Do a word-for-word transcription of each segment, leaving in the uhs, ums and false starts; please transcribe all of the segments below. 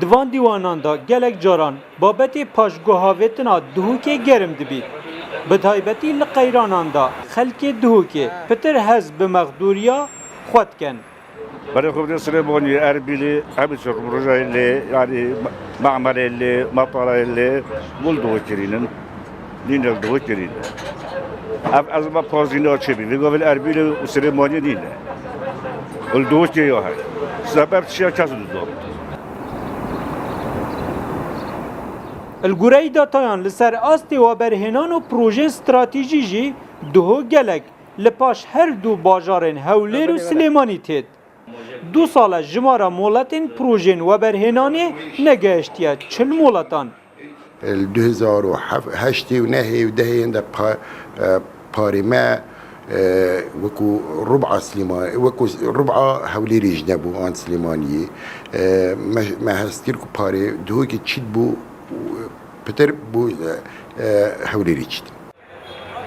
Di van dîwanan de gelek caran babetê paşguhavêtina Duhokê germ dibît. Bi taybetî li qeyranan de xelkê Duhokê pitir hez bi mexdûriya xwe dikin. Berê xwe bidin Silêmaniyê, Erbîlê, hemî çi Rojayê lê, yanî Me'merê lê, Matalayê lê, gul Duhokê nînin. Nîne li Duhokê nîne. Ev ezma pazîna çêbî. Vê gavê li Erbîlê û Silêmaniyê nîne. Li Duhokê ya heye. Sebeb çi ye, kes nizam. Li goreyî datayan li ser astê weberhênan û projeyên stratejî jî Duhok gelek li paş her du bajarên Hewlêr û Silêmanî têt. Du sal e jimara moletên projeyên weberhênanê negehiştiye çil moletan. Li du hezar û heştê û nehê û dehê de pa-, e, parê me, e, wekû rub'a Silêma-, wekû rub'a Hewlêrê jî nebû an Silêmaniyê. E, me, me hest kir ku parê Duhokê çît bû, pitir bû, e, e, Hewlêrê çît.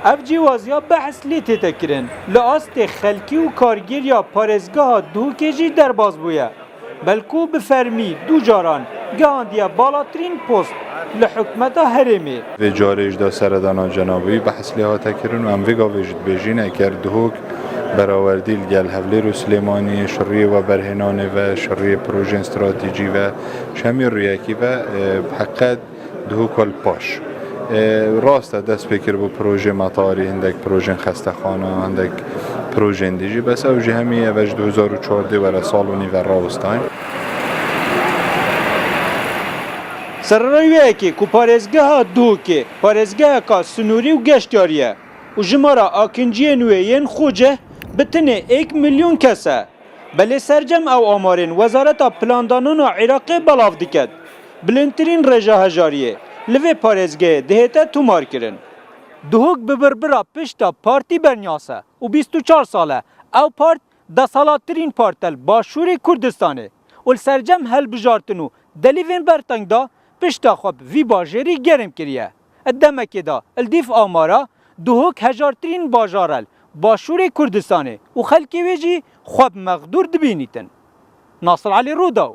Ev cîwaziya behs lê tête kirin. Li astê xelkî û kargêriya parêzgeha Duhokê jî derbas bûye. Belkû bi fermî du caran gihandiye balatirîn post li hikûmeta herêmê. Vê carê ji de seredana cenabî behs lê hate kirin û em vê gavê jî dibêjin, eger Duhok berawerdî li gel Hewlêr û Silêmaniyê, şiriyê weberhênanê ve, şiriyê projeyên stratejî ve, ji hemî rûyekî ve, e, bi heqet Duhok li paş. E, rast e, dest pê kir bû projê metarî, hindek projên xestexana, hindek projên dî jî. Bes ew jî hemî ev ji du hezar û çardeh were sal û nîve rawestayî. Sererê wê yekê ku parêzgeha Duhokê parêzgeheka sinûrî û geştyarî ye û jimara akinciyên wê yên xwecih bi tinê êk milyon kes e. Belê sercem ew amarên Wezareta Plandanana Iraqê belav diket. Bilindtirîn rêja hejariyê li vê parêzgehê dihête tomarkirin. Duhok bi birbira pişta partî bernyas e û bîst û çar sal e ew part desalattirîn part e li Başûrê Kurdistanê û li sercem hilbijartin û delîvên berteng de pişta xwe bi vî bajêrî germ kiriye. Di demekê de li dîv amara Duhok hejartirîn bajar e li Başûrê Kurdistanê û xelkê wê jî xwe bi mexdûr dibînîtin. Nasir Elî, Rûdaw.